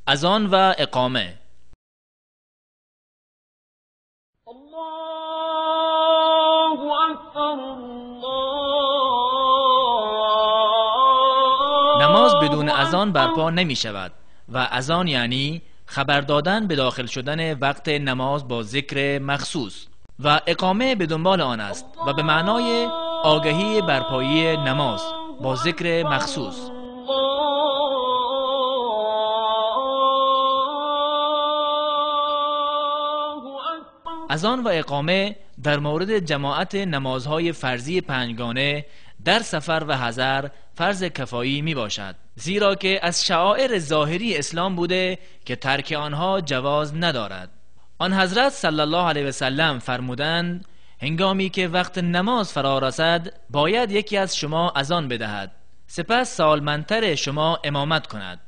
اذان و اقامه. الله اکبر. نماز بدون اذان برپا نمی شود و اذان یعنی خبر دادن به داخل شدن وقت نماز با ذکر مخصوص و اقامه به دنبال آن است و به معنای آگهی برپایی نماز با ذکر مخصوص. اذان و اقامه در مورد جماعت نمازهای فرضی پنجگانه در سفر و حضر فرض کفایی می باشد، زیرا که از شعائر ظاهری اسلام بوده که ترک آنها جواز ندارد. آن حضرت صلی الله علیه و سلم فرمودند: هنگامی که وقت نماز فرا رسد باید یکی از شما اذان بدهد، سپس سالمندتر شما امامت کند.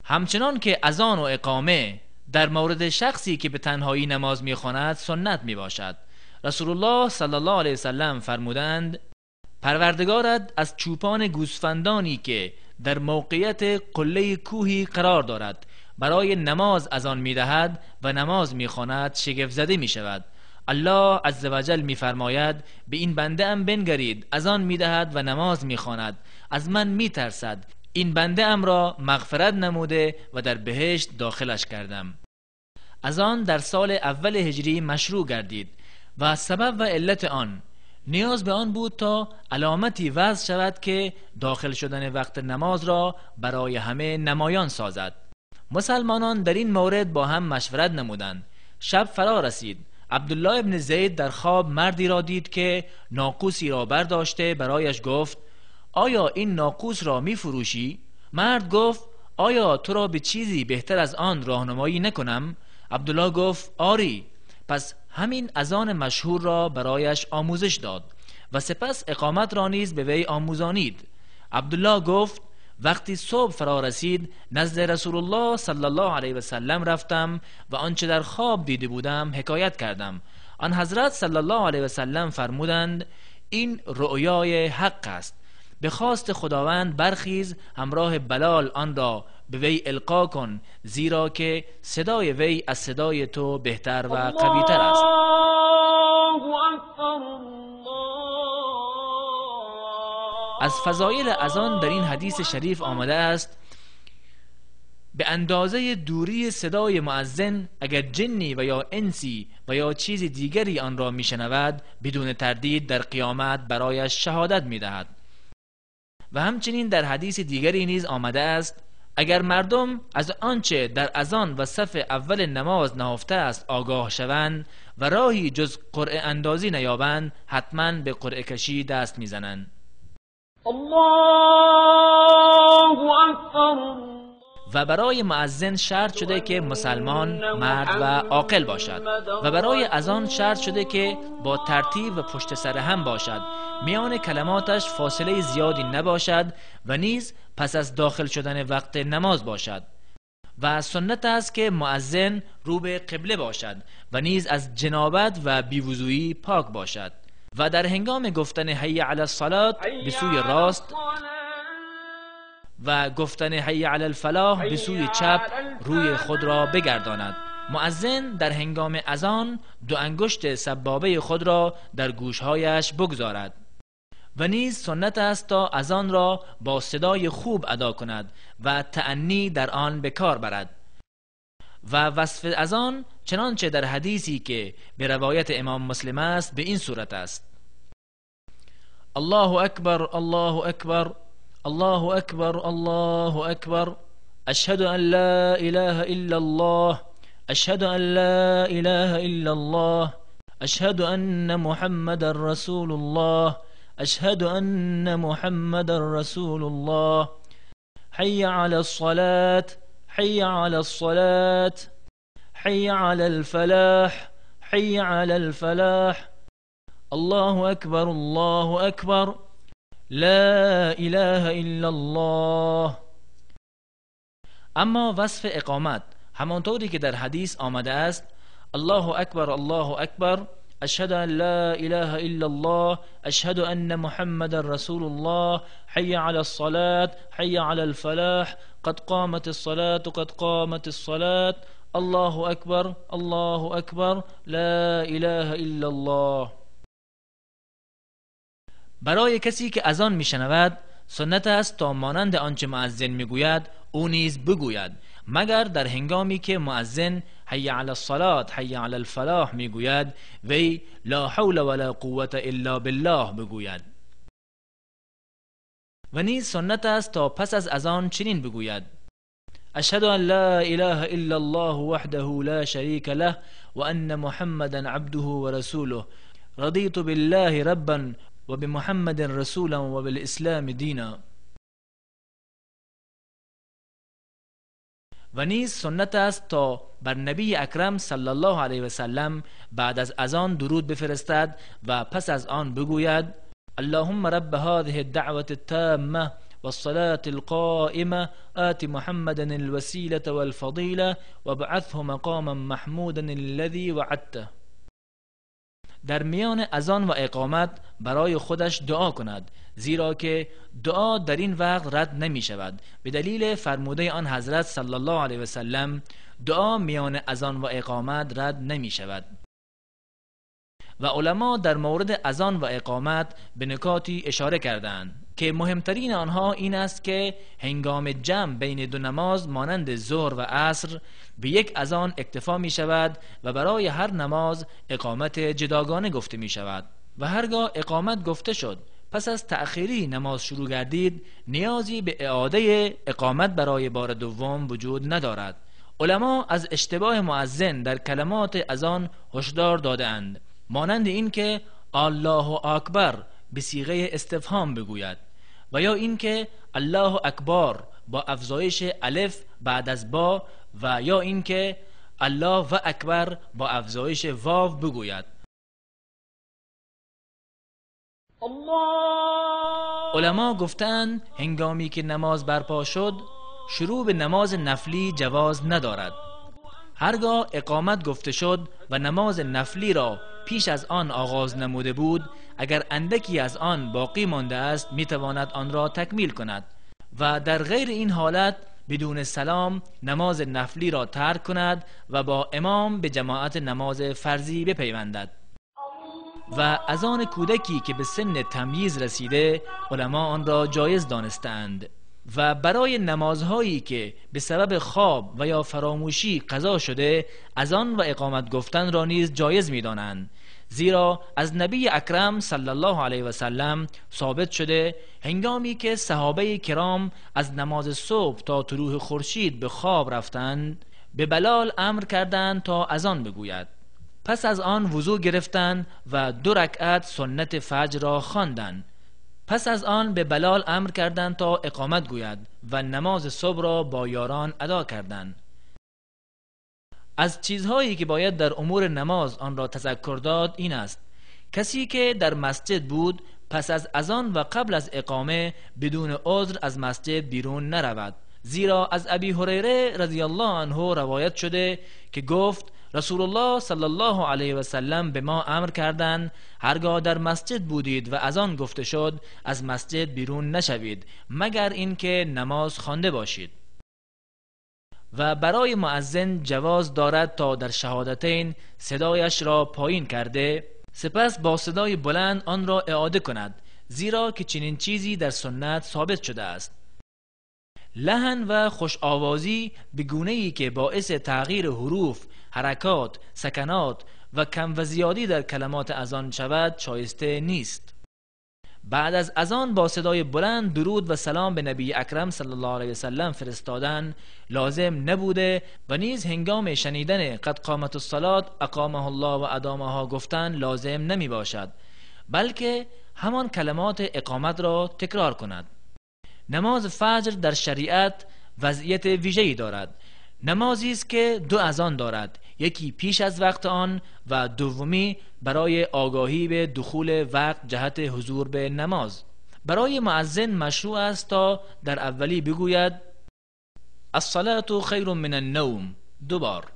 همچنان که اذان و اقامه در مورد شخصی که به تنهایی نماز میخواند سنت میباشد. رسول الله صلی الله علیه وسلم فرمودند: پروردگارت از چوپان گوسفندانی که در موقعیت قله کوهی قرار دارد برای نماز اذان میدهد و نماز میخواند شگفت زده میشود. الله عزوجل میفرماید: به این بنده ام بنگرید، اذان میدهد و نماز میخواند، از من میترسد، این بنده ام را مغفرت نموده و در بهشت داخلش کردم. اذان در سال اول هجری مشروع گردید و سبب و علت آن نیاز به آن بود تا علامتی وضع شود که داخل شدن وقت نماز را برای همه نمایان سازد. مسلمانان در این مورد با هم مشورت نمودند. شب فرا رسید. عبدالله ابن زید در خواب مردی را دید که ناقوسی را برداشته برایش گفت: آیا این ناقوس را می فروشی؟ مرد گفت: آیا تو را به چیزی بهتر از آن راهنمایی نکنم؟ عبدالله گفت: آری. پس همین اذان مشهور را برایش آموزش داد و سپس اقامت را نیز به وی آموزانید. عبدالله گفت: وقتی صبح فرا رسید نزد رسول الله صلی الله علیه و سلم رفتم و آنچه در خواب دیده بودم حکایت کردم. آن حضرت صلی الله علیه و سلم فرمودند: این رؤیای حق است، به خواست خداوند برخیز، همراه بلال آن را به وی القا کن، زیرا که صدای وی از صدای تو بهتر و قویتر است. از فضایل اذان در این حدیث شریف آمده است: به اندازه دوری صدای مؤذن اگر جنی و یا انسی و یا چیز دیگری آن را میشنود بدون تردید در قیامت برایش شهادت میدهد. و همچنین در حدیث دیگری نیز آمده است: اگر مردم از آنچه در اذان و صف اول نماز نهفته است آگاه شوند و راهی جز قرعه اندازی نیابند حتما به قرعه کشی دست میزنند. الله اکبر. و برای مؤذن شرط شده که مسلمان، مرد و عاقل باشد و برای اذان شرط شده که با ترتیب و پشت سر هم باشد، میان کلماتش فاصله زیادی نباشد و نیز پس از داخل شدن وقت نماز باشد. و سنت است که مؤذن رو به قبله باشد و نیز از جنابت و بی‌وضویی پاک باشد و در هنگام گفتن حی علی الصلاة به سوی راست و گفتن حی علی الفلاح به سوی چپ روی خود را بگرداند. مؤذن در هنگام اذان دو انگشت سبابه خود را در گوشهایش بگذارد و نیز سنت است تا اذان را با صدای خوب ادا کند و تأنی در آن به کار برد. و وصف اذان چنانچه در حدیثی که به روایت امام مسلم است به این صورت است: الله اکبر، الله اکبر، الله اکبر، الله اکبر، اشهد ان لا اله الا الله، اشهد ان لا اله الا الله، اشهد ان محمد رسول الله، اشهد ان محمد رسول الله، حي على الصلاة، حي على الصلاة، حي على الفلاح، حي على الفلاح، الله اکبر، الله اکبر، لا اله الا الله. اما وصف اقامت همانطوری که در حدیث آمده است: الله اکبر، الله اکبر، أشهد أن لا إله إلا الله، أشهد أن محمدا رسول الله، حي على الصلاة، حي على الفلاح، قد قامت الصلاة، قد قامت الصلاة، الله أكبر، الله أكبر، لا إله إلا الله. برای کسی که اذان میشنود سنت است تا مانند آنچه مؤذن میگوید او نیز بگوید، مگر در هنگامی که مؤذن حی علی الصلاة حی علی الفلاح میگوید وی لا حول ولا قوة الا بالله بگوید. و نیز سنت است تا پس از اذان چنین بگوید: اشهد ان لا اله الا الله وحده لا شریک له وان محمدا عبده ورسوله، رضیت بالله ربا وبمحمد رسولا وبالاسلام دینا. و نیز سنت است تا بر نبی اکرم صلی الله علیه و سلم بعد از اذان درود بفرستد و پس از آن بگوید: اللهم رب هذه الدعوة التامة والصلاة القائمة آت محمدا الوسيلة والفضيلة وابعثه مقاما محمودا الذي وعدته. در میان اذان و اقامت برای خودش دعا کند، زیرا که دعا در این وقت رد نمی شود، به دلیل فرموده آن حضرت صلی الله علیه و سلم: دعا میان اذان و اقامت رد نمی شود. و علما در مورد اذان و اقامت به نکاتی اشاره کردند که مهمترین آنها این است که هنگام جمع بین دو نماز مانند ظهر و عصر به یک اذان اکتفا می شود و برای هر نماز اقامت جداگانه گفته می شود. و هرگاه اقامت گفته شد پس از تأخیری نماز شروع گردید، نیازی به اعاده اقامت برای بار دوم وجود ندارد. علما از اشتباه مؤذن در کلمات اذان هشدار داده‌اند، مانند این که الله اکبر به صیغه استفهام بگوید و یا اینکه الله اکبر با افزایش الف بعد از با و یا اینکه الله و اکبر با افزایش واو بگوید. علما گفتند هنگامی که نماز برپا شد شروع به نماز نفلی جواز ندارد. هرگاه اقامت گفته شد و نماز نفلی را پیش از آن آغاز نموده بود، اگر اندکی از آن باقی مانده است میتواند آن را تکمیل کند و در غیر این حالت بدون سلام نماز نفلی را ترک کند و با امام به جماعت نماز فرضی بپیوندد. و از آن کودکی که به سن تمییز رسیده علما آن را جایز دانستند. و برای نمازهایی که به سبب خواب و یا فراموشی قضا شده اذان و اقامت گفتن را نیز جایز می‌دانند، زیرا از نبی اکرم صلی الله علیه و سلم ثابت شده هنگامی که صحابه کرام از نماز صبح تا طلوع خورشید به خواب رفتند، به بلال امر کردند تا اذان بگوید. پس از آن وضو گرفتند و 2 رکعت سنت فجر را خواندند. پس از آن به بلال امر کردند تا اقامت گوید و نماز صبح را با یاران ادا کردند. از چیزهایی که باید در امور نماز آن را تذکر داد این است: کسی که در مسجد بود پس از اذان و قبل از اقامه بدون عذر از مسجد بیرون نرود، زیرا از ابی هریره رضی الله عنه روایت شده که گفت رسول الله صلی الله علیه و سلم به ما امر کردند هرگاه در مسجد بودید و اذان گفته شد از مسجد بیرون نشوید مگر اینکه نماز خوانده باشید. و برای مؤذن جواز دارد تا در شهادتین صدایش را پایین کرده سپس با صدای بلند آن را اعاده کند، زیرا که چنین چیزی در سنت ثابت شده است. لحن و خوش آوازی به گونه‌ای که باعث تغییر حروف، حرکات، سکنات و کم و زیادی در کلمات اذان شود شایسته نیست. بعد از اذان با صدای بلند درود و سلام به نبی اکرم صلی الله علیه وسلم فرستادن لازم نبوده و نیز هنگام شنیدن قد قامت الصلاة اقامه الله و ادامها گفتن لازم نمی باشد، بلکه همان کلمات اقامت را تکرار کند. نماز فجر در شریعت وضعیت ویژه‌ای دارد. نمازی است که 2 اذان دارد، یکی پیش از وقت آن و دومی برای آگاهی به دخول وقت جهت حضور به نماز. برای مؤذن مشروع است تا در اولی بگوید الصلاة خیر من النوم 2 بار.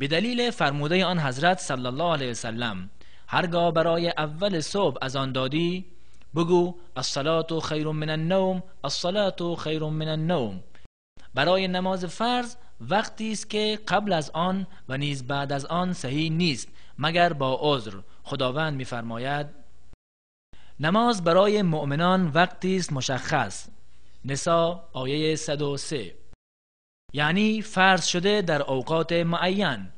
به دلیل فرموده آن حضرت صلی الله علیه وسلم: هرگاه برای اول صبح اذان دادی بگو الصلاة خیر من النوم، الصلاة خیر من النوم. برای نماز فرض وقتی است که قبل از آن و نیز بعد از آن صحیح نیست مگر با عذر. خداوند می‌فرماید: نماز برای مؤمنان وقتی است مشخص. نساء آیه 103. یعنی فرض شده در اوقات معین.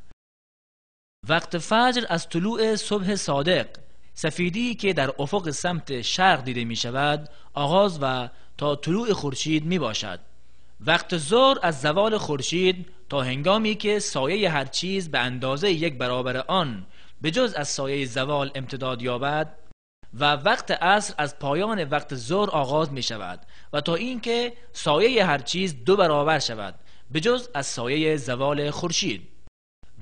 وقت فجر از طلوع صبح صادق، سفیدی که در افق سمت شرق دیده می شود، آغاز و تا طلوع خورشید می باشد. وقت ظهر از زوال خورشید تا هنگامی که سایه هر چیز به اندازه یک برابر آن به جز از سایه زوال امتداد یابد. و وقت عصر از پایان وقت ظهر آغاز می شود و تا اینکه سایه هر چیز 2 برابر شود به جز از سایه زوال خورشید.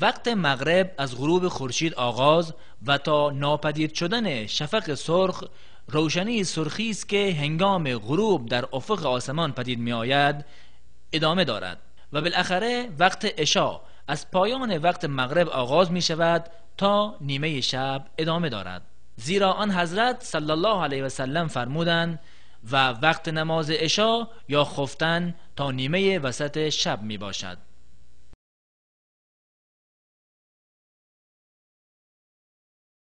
وقت مغرب از غروب خورشید آغاز و تا ناپدید شدن شفق سرخ، روشنی سرخی است که هنگام غروب در افق آسمان پدید می آید، ادامه دارد. و بالاخره وقت عشا از پایان وقت مغرب آغاز می شود تا نیمه شب ادامه دارد. زیرا آن حضرت صلی الله علیه و سلم فرمودند: و وقت نماز عشا یا خفتن تا نیمه وسط شب می باشد.